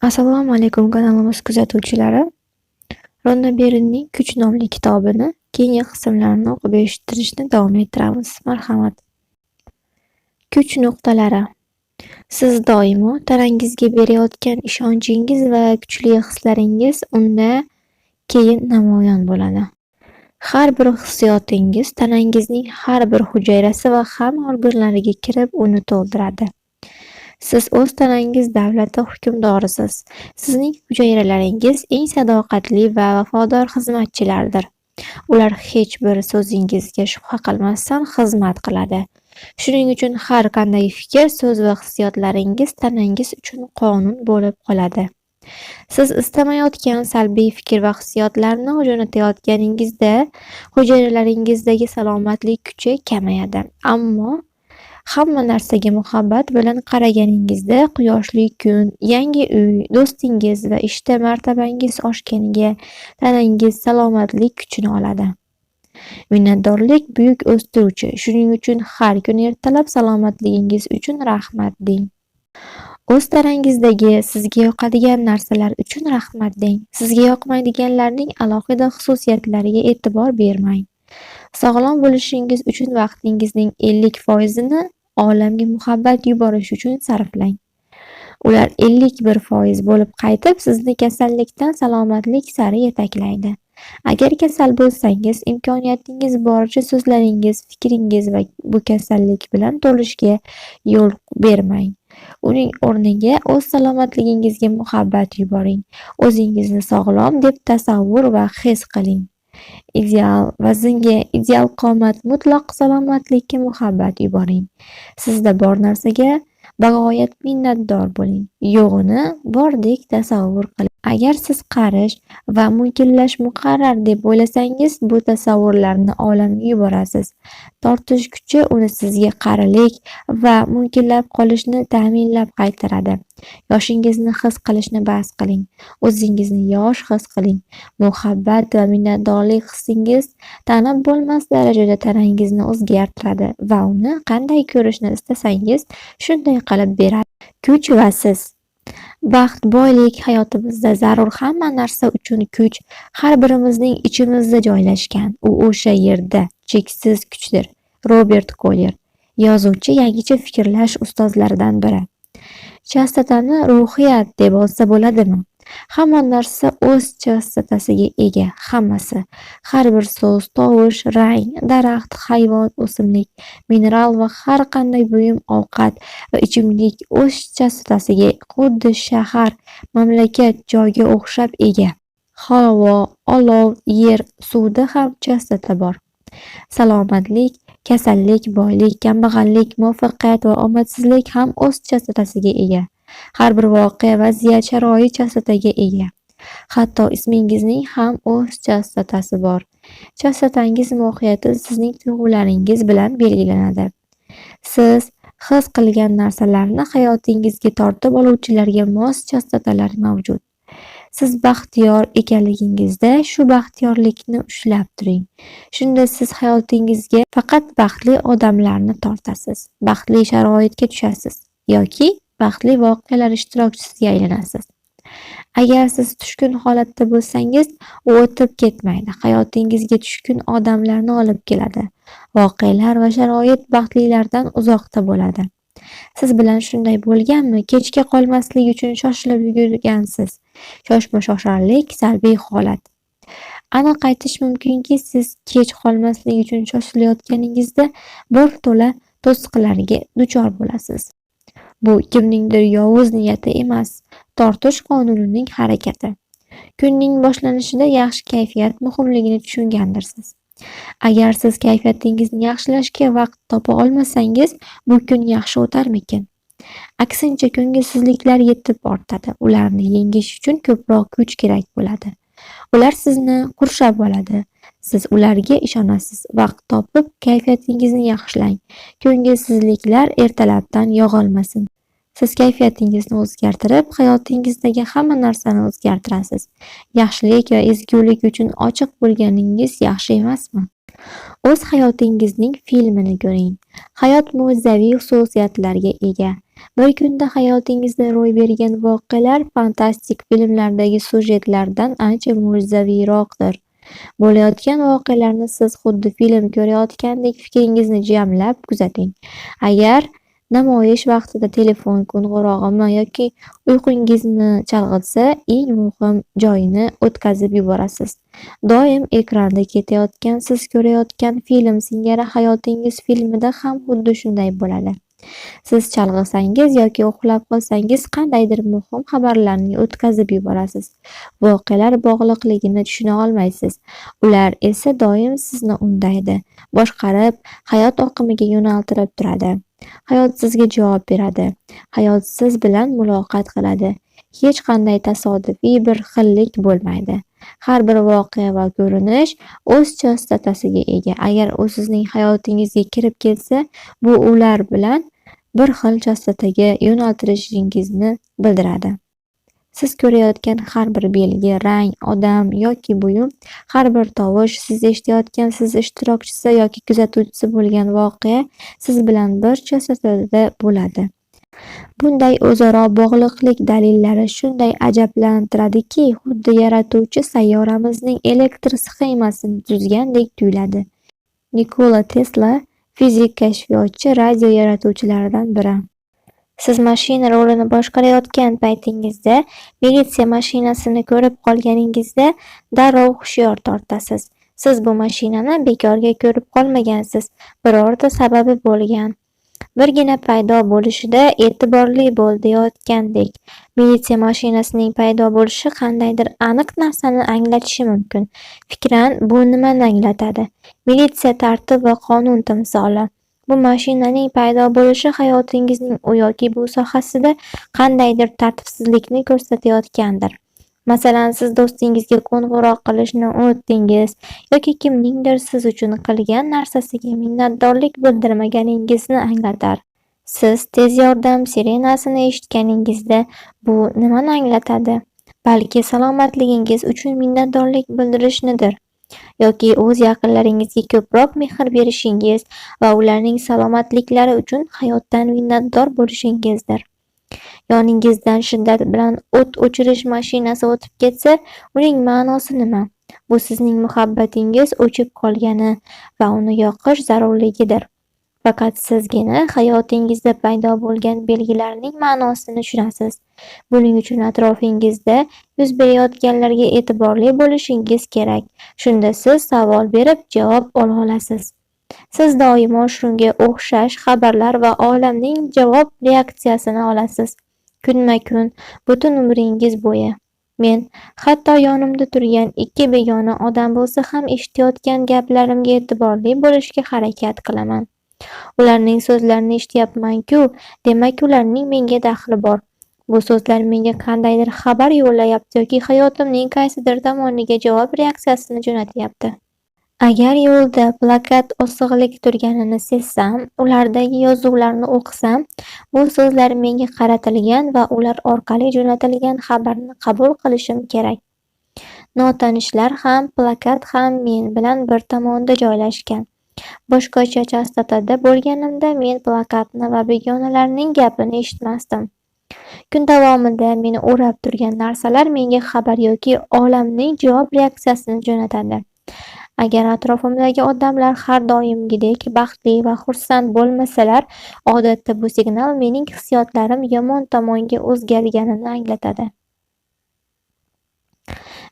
Assalomu alaykum kanalimiz kuzatuvchilari. Ronna Berinning Kuch nomli kitobini keyingi qismlarini o'qib eshittirishni davom ettiramiz. Marhamat. Kuch nuqtalari. Siz doimo tanangizga berayotgan ishonchingiz va kuchli hislaringiz unda keyin namoyon bo'ladi. Har bir hissiyotingiz tanangizning har bir hujayrasi va hamma organlariga kirib, uni to'ldiradi. Siz o'z tanangiz davlati hukmdorisiz. Sizning hujayralaringiz eng sadoqatli va vafodor xizmatchilardir. Ular hech bir so'zingizga shubha qilmasdan xizmat qiladi. Shuning uchun har qanday fikr, so'z va hissiyotlaringiz tanangiz uchun qonun bo'lib qoladi. Siz istamayotgan salbiy fikr va hissiyotlarni jo'natayotganingizda hujayralaringizdagi salomatlik kuchi kamayadi. Ammo hamma narsaga muhabbat bilan qaraganingizda quyoshli kun, yangi uy, do'stingiz va ishda martabangiz oshganiga tanangiz salomatlik kuchini oladi. Minnatdorlik buyuk o'stiruvchi. Shuning uchun har kuni ertalab salomatligingiz uchun rahmat deng. O'z tanangizdagi sizga yoqadigan narsalar uchun rahmat deng. Sizga yoqmaydiganlarning alohida xususiyatlariga e'tibor bermang. Sog'lom bo'lishingiz uchun vaqtingizning 50%ni olamga muhabbat yuborish uchun sarflang. Ular 51% bo'lib qaytib, sizni kasallikdan salomatlik sari yetaklaydi. Agar kasal bo'lsangiz, imkoniyatingiz boricha so'zlaringiz, fikringiz va bu kasallik bilan to'lishga yo'l bermang. Uning o'rniga o'z salomatligingizga muhabbat yuboring. O'zingizni sog'lom deb tasavvur va his qiling. Ideal vaznga, ideal qomat, mutlaq salomatlikka muhabbat yuboring. Sizda bor narsaga bag'oyat minnatdor bo'ling. Yo'g'ini bordek tasavvur qiling. Agar siz qarish va munkillash muqarrar deb o'ylasangiz, bu tasavvurlarni olamga yuborasiz. Tortish kuchi uni sizga qarilik va munkillab qolishni ta'minlab qaytaradi. Yoshingizni his qilishni bas qiling. O'zingizni yosh his qiling. Muhabbat va minnatdorlik hissingiz tanib bo'lmas darajada tanangizni o'zgartiradi va uni qanday ko'rishni istasangiz, shunday qilib beradi. Kuch va siz. Baxt, boylik, hayotimizda zarur hamma narsa uchun kuch har birimizning ichimizda joylashgan. U o'sha yerda cheksiz kuchdir. Robert Collier, yozuvchi, yangicha fikrlash ustozlaridan biri. Chastotani ruhiyat deb olsa bo'ladimi? Hamma narsa o'z chastotasiga ega, hammasi. Har bir so'z, tovush, rang, daraxt, hayvon, o'simlik, mineral va har qanday buyum, ovqat va ichimlik o'z chastotasiga xuddi shahar, mamlakat, joyga o'xshab ega. Havo, olov, yer, suvda ham chastota bor. Salomatlik, kasallik, boylik, kambag'allik, muvaffaqiyat va omadsizlik ham o'z chastotasiga ega. Har bir voqea, vaziyat, sharoit chastotaga ega. Hatto ismingizning ham o'z chastotasi bor. Chastotangiz mohiyati sizning tuyg'ularingiz bilan belgilanadi. Siz his qilgan narsalarni hayotingizga tortib oluvchilarga mos chastotalar mavjud. Siz baxtiyor ekanligingizda shu baxtiyorlikni ushlab turing. Shunda siz hayotingizga faqat baxtli odamlarni tortasiz, baxtli sharoitga tushasiz yoki baxtli voqealar ishtirokchisiga aylanasiz. Agar siz tushkun holatda bo'lsangiz, u o'tib ketmaydi. Hayotingizga tushkun odamlarni olib keladi. Voqealar va sharoit baxtlilardan uzoqda bo'ladi. Siz bilan shunday bo'lganmi? Kechga qolmaslik uchun shoshilib yugurgansiz. Shoshma-shosharlik salbiy holat. Aniq aytish mumkinki, siz kech qolmaslik uchun shoshilayotganingizda bir to'la to'siqlarga duchor bo'lasiz. Bu kimningdir yovuz niyati emas, tortish qonunining harakati. Kunning boshlanishida yaxshi kayfiyat muhimligini tushungandirsiz. Agar siz kayfiyatingizni yaxshilashga vaqt topa olmasangiz, bu kun yaxshi o'tarmikin? Aksincha, ko'ngilsizliklar yetib ortadi. Ularni yengish uchun ko'proq kuch kerak bo'ladi. Ular sizni qurshab oladi. Siz ularga ishonasiz. Vaqt topib, kayfiyatingizni yaxshilang. Ko'ngilsizliklar ertalabdan yo'qolmasin. Siz kayfiyatingizni o'zgartirib, hayotingizdagi hamma narsani o'zgartirasiz. Yaxshilik va ezgulik uchun ochiq bo'lganingiz yaxshi emasmi? O'z hayotingizning filmini ko'ring. Hayot mo'jizaviy xususiyatlarga ega. Bir kunda hayotingizda ro'y bergan voqealar fantastik filmlardagi syujetlardan ancha mo'jizaviyroqdir. Bo'layotgan voqealarni siz xuddi film ko'rayotgandek fikringizni jamlab kuzating. Agar namoyish vaqtida telefon qo'ng'irog'imi yoki uyqungizni chalg'itsa, eng muhim joyini o'tkazib yuborasiz. Doim ekranda ketayotgan, siz ko'rayotgan film singari hayotingiz filmida ham xuddi shunday bo'ladi. Siz chalg'isangiz yoki uxlab qolsangiz qandaydir muhim xabarlarni o'tkazib yuborasiz. Voqealar bog'liqligini tushuna olmaysiz. Ular esa doim sizni undaydi, boshqarib, hayot oqimiga yo'naltirib turadi. Hayot sizga javob beradi. Hayot siz bilan muloqot qiladi. Hech qanday tasodifiy bir xillik bo'lmaydi. Har bir voqea va ko'rinish o'z chastotasiga ega. Agar u sizning hayotingizga kirib kelsa, bu ular bilan bir xil chastotaga yo'naltirishingizni bildiradi. Siz ko'rayotgan har bir belgi, rang, odam yoki buyum, har bir tovush, siz eshitayotgan, siz ishtirokchisi yoki kuzatuvchisi bo'lgan voqea siz bilan bir chastotada bo'ladi. Bunday o'zaro bog'liqlik dalillari shunday ajablantiradiki, xuddi yaratuvchi sayyoramizning elektr sxemasini tuzgandek tuyuladi. Nikola Tesla fizik kashfiyotchi, radio yaratuvchilaridan biri. Siz mashina rulini boshqarayotgan paytingizda militsiya mashinasini ko'rib qolganingizda darrov hushyor tortasiz. Siz bu mashinani bekorga ko'rib qolmagansiz, birorta sababi bo'lgan. Birgina paydo bo'lishida e'tiborli bo'l deyayotgandek. Militsiya mashinasining paydo bo'lishi qandaydir aniq narsani anglatishi mumkin. Fikran bu nimani anglatadi? Militsiya tartib va qonun timsoli. Bu mashinaning paydo bo'lishi hayotingizning u yoki bu sohasida qandaydir tartibsizlikni ko'rsatayotgandir. Masalan, siz do'stingizga qo'ng'iroq qilishni unutdingiz yoki kimningdir siz uchun qilgan narsasiga minnatdorlik bildirmaganingizni anglatar. Siz tez yordam sirenasini eshitganingizda bu nimani anglatadi? Balki salomatligingiz uchun minnatdorlik bildirishnidir yoki o'z yaqinlaringizga ko'proq mehr berishingiz va ularning salomatliklari uchun hayotdan minnatdor bo'lishingizdir. Yoningizdan shiddat bilan o't o'chirish mashinasi o'tib ketsa, uning ma'nosi nima? Bu sizning muhabbatingiz o'chib qolgani va uni yoqish zarurligidir. Faqat sizgina hayotingizda paydo bo'lgan belgilarning ma'nosini tushunasiz. Buning uchun atrofingizda yuz berayotganlarga e'tiborli bo'lishingiz kerak. Shunda siz savol berib javob ola olasiz. Siz doimo shunga o'xshash xabarlar va olamning javob reaksiyasini olasiz. Kunma-kun, butun umringiz bo'yi. Men hatto yonimda turgan ikki begona odam bo'lsa ham eshitayotgan gaplarimga e'tiborli bo'lishga harakat qilaman. Ularning so'zlarini eshityapman-ku, demak ularning menga daxli bor. Bu so'zlar menga qandaydir xabar yo'llayapti yoki hayotimning qaysidir tomoniga javob reaksiyasini jo'natyapti. Agar yo'lda plakat osig'liq turganini sezsam, ulardagi yozuvlarni o'qisam, bu so'zlar menga qaratilgan va ular orqali jo'natilgan xabarni qabul qilishim kerak. Notanishlar ham, plakat ham men bilan bir tomonda joylashgan. Boshqacha chastotada bo'lganimda men plakatni va begonalarning gapini eshitmasdim. Kun davomida meni o'rab turgan narsalar menga xabar yoki olamning javob reaksiyasini jo'natadi. Agar atrofimdagi odamlar har doimgidek baxtli va xursand bo'lmasalar, odatda bu signal mening hissiyotlarim yomon tomonga o'zgarganini anglatadi.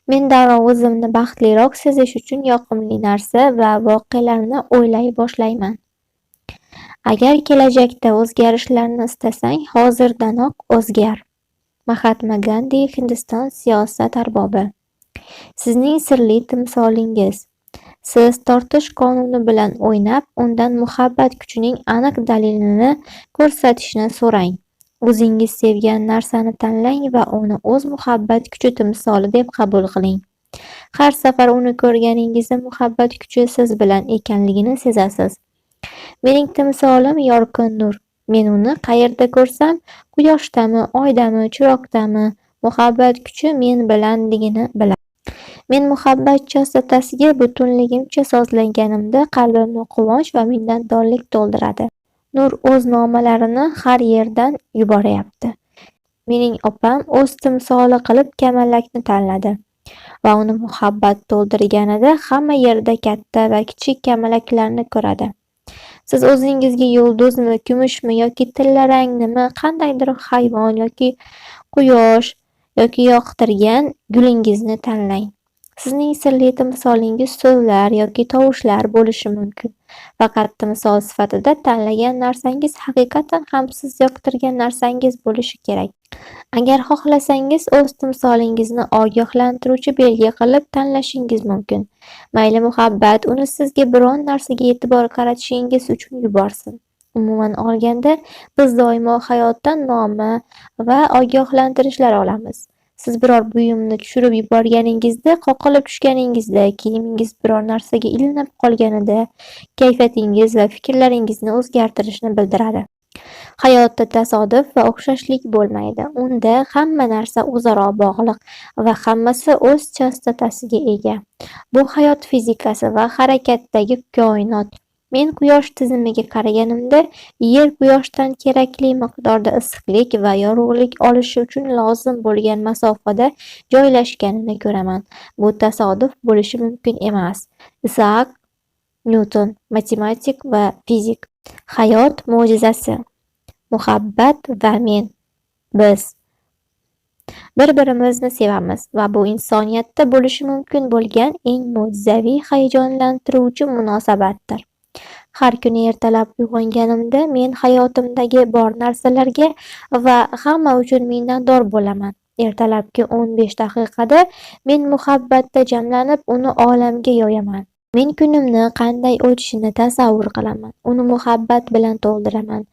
Men darrov o'zimni baxtliroq sezish uchun yoqimli narsa va voqealarni o'ylay boshlayman. Agar kelajakda o'zgarishlarni istasang, hozirdanoq o'zgar. Mahatma Gandi, Hindiston siyosat arbobi. Sizning sirli timsolingiz. Siz tortish qonuni bilan o'ynab, undan muhabbat kuchining aniq dalilini ko'rsatishni so'rang. O'zingiz sevgan narsani tanlang va uni o'z muhabbat kuchi timsoli deb qabul qiling. Har safar uni ko'rganingizda muhabbat kuchi siz bilan ekanligini sezasiz. Mening timsolim yorqin nur. Men uni qayerda ko'rsam, quyoshdami, oydami, chiroqdami, muhabbat kuchi men bilanligini bilaman. Men muhabbat chastotasiga butunligimcha sozlanganimda qalbimni quvonch va minnatdorlik to'ldiradi. Nur o'z nomalarini har yerdan yuborayapti. Mening opam o'z timsoli qilib kamalakni tanladi va uni muhabbat to'ldirganida hamma yerda katta va kichik kamalaklarni ko'radi. Siz o'zingizga yulduzmi, kumushmi yoki tilla rangnimi, qandaydir hayvon yoki quyosh yoki yoqtirgan gulingizni tanlang. Sizning sirli timsolingiz so'zlar yoki tovushlar bo'lishi mumkin. Faqat timsol sifatida tanlagan narsangiz haqiqatan ham siz yoqtirgan narsangiz bo'lishi kerak. Agar xohlasangiz, o'z timsolingizni ogohlantiruvchi belgi qilib tanlashingiz mumkin. Mayli muhabbat uni sizga biron narsaga e'tibor qaratishingiz uchun yuborsin. Umuman olganda, biz doimo hayotdan noma va ogohlantirishlar olamiz. Siz biror buyumni tushirib yuborganingizda, qoqilib tushganingizda, kiyimingiz biror narsaga ilinib qolganida, kayfiyatingiz va fikrlaringizni o'zgartirishni bildiradi. Hayotda tasodif va o'xshashlik bo'lmaydi. Unda hamma narsa o'zaro bog'liq va hammasi o'z chastotasiga ega. Bu hayot fizikasi va harakatdagi koinot. Men quyosh tizimiga qaraganimda, Yer quyoshdan kerakli miqdorda issiqlik va yorug'lik olishi uchun lozim bo'lgan masofada joylashganini ko'raman. Bu tasodif bo'lishi mumkin emas. Isaak Nyuton, matematik va fizik. Hayot mo'jizasi. Muhabbat va men. Biz bir-birimizni sevamiz va bu insoniyatda bo'lishi mumkin bo'lgan eng mo'jizaviy, hayajonlantiruvchi munosabatdir. Har kuni ertalab uyg'onganimda men hayotimdagi bor narsalarga va hamma uchun minnatdor bo'laman. Ertalabki 15 daqiqada men muhabbatda jamlanib, uni olamga yoyaman. Men kunimni qanday o'tishini tasavvur qilaman. Uni muhabbat bilan to'ldiraman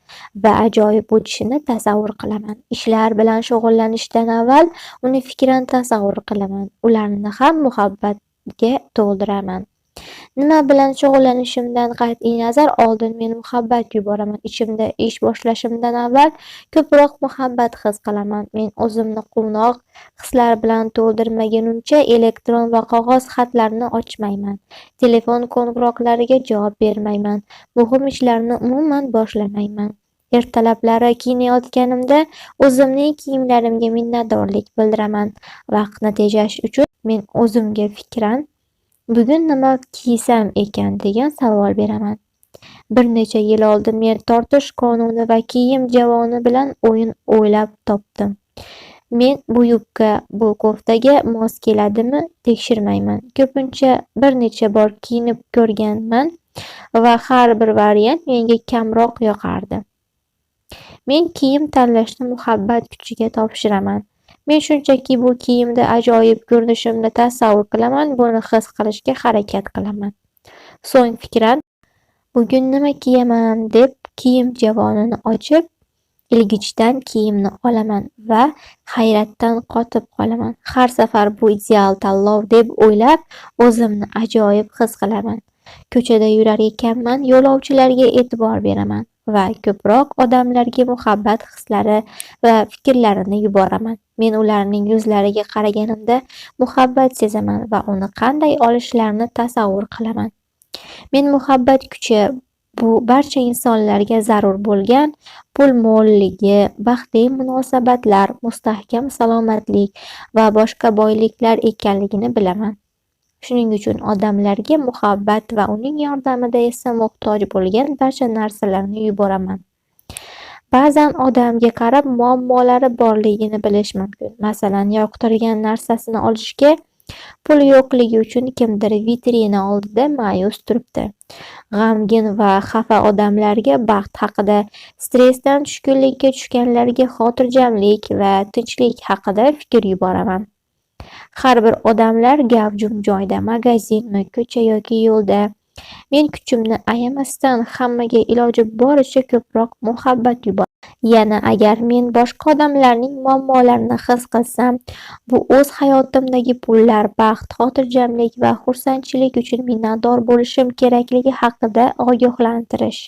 va ajoyib o'tishini tasavvur qilaman. Ishlar bilan shug'ullanishdan avval uni fikran tasavvur qilaman. Ularni ham muhabbatga to'ldiraman. Nima bilan shug'ullanishimdan qat'iy nazar oldin men muhabbat yuboraman. Ichimda ish boshlashimdan avval ko'proq muhabbat his qilaman. Men o'zimni quvnoq hislar bilan to'ldirmagunimcha elektron va qog'oz xatlarni ochmayman. Telefon qo'ng'iroqlariga javob bermayman. Muhim ishlarni umuman boshlamayman. Ertalablari kiyinayotganimda o'zimning kiyimlarimga minnatdorlik bildiraman. Vaqtni tejash uchun men o'zimga fikran bugun nima kiysam ekan degan savol beraman. Bir necha yil oldin men tortish qonuni va kiyim javoni bilan o'yin o'ylab topdim. Men bu yubka bu koftaga mos keladimi tekshirmayman. Ko'pincha bir necha bor kiyinib ko'rganman va har bir variant menga kamroq yoqardi. Men kiyim tanlashni muhabbat kuchiga topshiraman. Men shunchaki bu kiyimda ajoyib ko'rinishimni tasavvur qilaman, buni his qilishga harakat qilaman. So'ng fikran bugun nima kiyaman deb kiyim javonini ochib, ilgichdan kiyimni olaman va hayratdan qotib qolaman. Har safar bu ideal tanlov deb o'ylab, o'zimni ajoyib his qilaman. Ko'chada yurar ekanman, yo'lovchilarga e'tibor beraman va ko'proq odamlarga muhabbat hislari va fikrlarini yuboraman. Men ularning yuzlariga qaraganimda muhabbat sezaman va uni qanday olishlarini tasavvur qilaman. Men muhabbat kuchi bu barcha insonlarga zarur bo'lgan pul mo'lligi, baxtli munosabatlar, mustahkam salomatlik va boshqa boyliklar ekanligini bilaman. Shuning uchun odamlarga muhabbat va uning yordamida esa muhtoj bo'lgan barcha narsalarni yuboraman. Ba'zan odamga qarab muammolari borligini bilish mumkin. Masalan, yoqtirgan narsasini olishga pul yo'qligi uchun kimdir vitrina oldida ma'yus turibdi. G'amgin va xafa odamlarga baxt haqida, stressdan tushkunlikka tushganlarga xotirjamlik va tinchlik haqida fikr yuboraman. Har bir odamlar gavjum joyda, magazinmi, ko'cha yoki yo'lda men kuchimni ayamasdan hammaga iloji boricha ko'proq muhabbat yuboraman. Yana agar men boshqa odamlarning muammolarini his qilsam, bu o'z hayotimdagi pullar, baxt, xotirjamlik va xursandchilik uchun minnatdor bo'lishim kerakligi haqida ogohlantirish.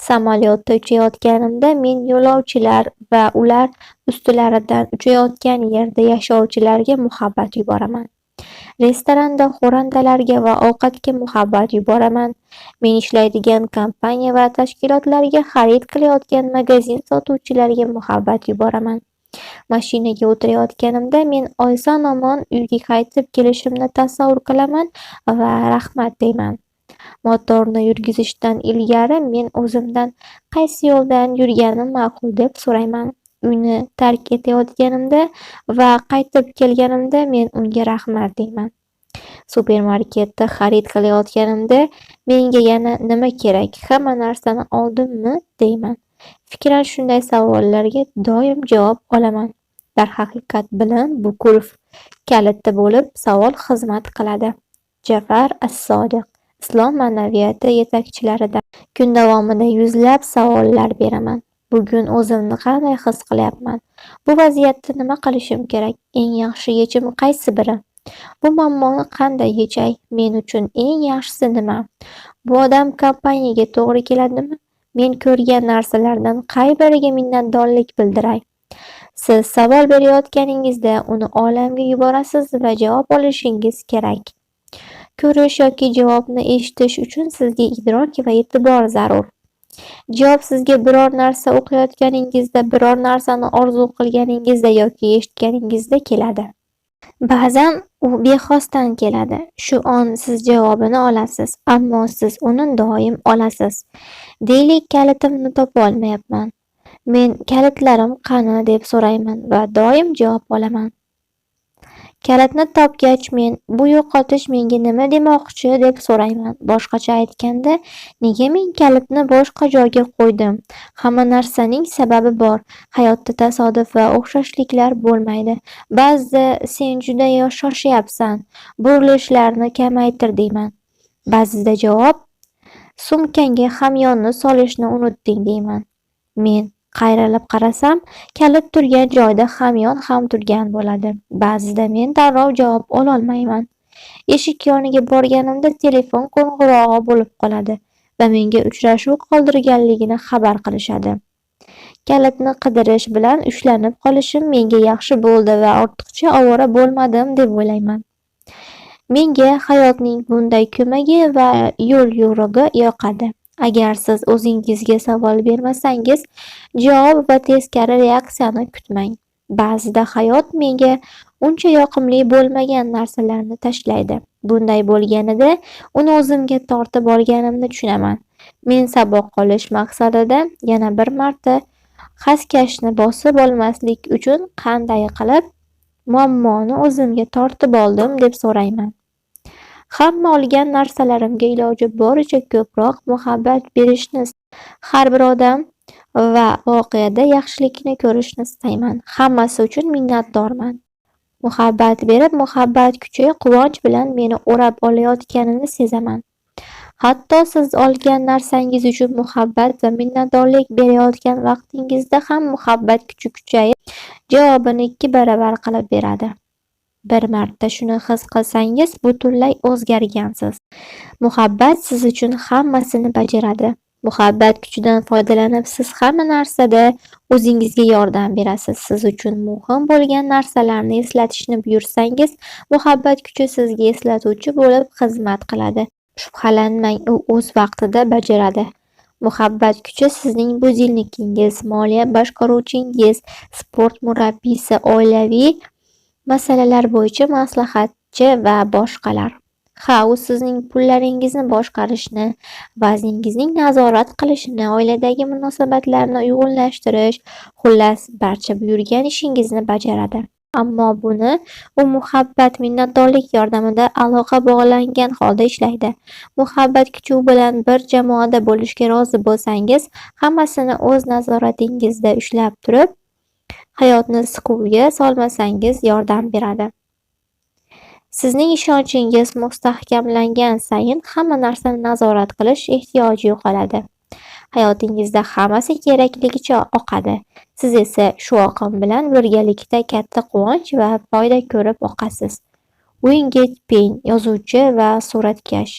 Samolyotda uchayotganimda men yo'lovchilar va ular ustilaridan uchayotgan yerda yashovchilarga muhabbat yuboraman. Restoranda xo'randalarga va ovqatga muhabbat yuboraman. Men ishlaydigan kompaniya va tashkilotlarga, xarid qilayotgan magazin sotuvchilariga muhabbat yuboraman. Mashinaga o'tirayotganimda men oson-omon uyga qaytib kelishimni tasavvur qilaman va rahmat deyman. Motorni yurgizishdan ilgari men o'zimdan qaysi yo'ldan yurganim ma'qul deb so'rayman. Uyni tark etayotganimda va qaytib kelganimda men unga rahmat deyman. Supermarketda xarid qilayotganimda menga yana nima kerak, hamma narsani oldimmi deyman. Fikran shunday savollarga doim javob olaman. Darhaqiqat, bilim bu qulf kaliti bo'lib savol xizmat qiladi. Jafar as-Sodiq, Islom ma'naviyati yetakchilaridan. Kun davomida yuzlab savollar beraman. Bugun o'zimni qanday his qilyapman? Bu vaziyatda nima qilishim kerak? Eng yaxshi yechim qaysi biri? Bu muammoni qanday yechay? Men uchun eng yaxshisi nima? Bu odam kompaniyaga to'g'ri keladimi? Men ko'rgan narsalardan qay biriga minnatdorlik bildiray? Siz savol berayotganingizda uni olamga yuborasiz va javob olishingiz kerak. Ko'rish yoki javobni eshitish uchun sizga idrok va e'tibor zarur. Javob sizga biror narsa o'qiyotganingizda, biror narsani orzu qilganingizda yoki eshitganingizda keladi. Ba'zan u bexosdan keladi. Shu on siz javobini olasiz, ammo siz uni doim olasiz. Deylik, kalitimni topa olmayapman. Men kalitlarim qani deb so'rayman va doim javob olaman. Kalitni topgach, men bu yo'qotish menga nima demoqchi deb so'rayman. Boshqacha aytganda, nega men kalitni boshqa joyga qo'ydim? Hamma narsaning sababi bor. Hayotda tasodif va o'xshashliklar bo'lmaydi. Ba'zida sen juda shoshyapsan, burilishlarni kamaytir deyman. Ba'zida javob sumkangga hamyonni solishni unutding deyman. Men qayrilib qarasam, kalit turgan joyda hamyon ham turgan bo'ladi. Ba'zida men darrov javob ololmayman. Eshik yoniga borganimda telefon qo'ng'irog'i bo'lib qoladi va menga uchrashuv qoldirganligini xabar qilishadi. Kalitni qidirish bilan ushlanib qolishim menga yaxshi bo'ldi va ortiqcha ovora bo'lmadim deb o'ylayman. Menga hayotning bunday ko'magi va yo'l-yo'rig'i yoqadi. Agar siz o'zingizga savol bermasangiz, javob va teskari reaksiyani kutmang. Ba'zida hayot menga uncha yoqimli bo'lmagan narsalarni tashlaydi. Bunday bo'lganida uni o'zimga tortib olganimni tushunaman. Men saboq olish maqsadida yana bir marta xaskashni bosib olmaslik uchun qanday qilib muammoni o'zimga tortib oldim deb so'rayman. Hamma olgan narsalarimga iloji boricha ko'proq muhabbat berishni, har bir odam va voqeada yaxshilikni ko'rishni istayman. Hammasi uchun minnatdorman. Muhabbat berib, muhabbat kuchi quvonch bilan meni o'rab olayotganini sezaman. Hatto siz olgan narsangiz uchun muhabbat va minnatdorlik berayotgan vaqtingizda ham muhabbat kuchi kuchayib, javobini 2 baravar qilib beradi. Bir marta shuni his qilsangiz, butunlay o'zgargansiz. Muhabbat siz uchun hammasini bajaradi. Muhabbat kuchidan foydalanib, siz hamma narsada o'zingizga yordam berasiz. Siz uchun muhim bo'lgan narsalarni eslatishni buyursangiz, muhabbat kuchi sizga eslatuvchi bo'lib xizmat qiladi. Shubhalanmang, u o'z vaqtida bajaradi. Muhabbat kuchi sizning budilnikingiz, moliya boshqaruvchingiz, sport murabbiysi, oilaviy masalalar bo'yicha maslahatchi va boshqalar. Ha, u sizning pullaringizni boshqarishni, vazningizni nazorat qilishini, oiladagi munosabatlarni uyg'unlashtirish, xullas, barcha buyurgan ishingizni bajaradi. Ammo buni u muhabbat, minnatdorlik yordamida aloqa bog'langan holda ishlaydi. Muhabbat kuchi bilan bir jamoada bo'lishga rozi bo'lsangiz, hammasini o'z nazoratingizda ushlab turib, hayotni siquvga solmasangiz yordam beradi. Sizning ishonchingiz mustahkamlangan sayin hamma narsani nazorat qilish ehtiyoji yo'qoladi. Hayotingizda hammasi kerakligicha oqadi. Siz esa shu oqim bilan birgalikda katta quvonch va foyda ko'rib oqasiz. Uinget Peyn, yozuvchi va suratkash.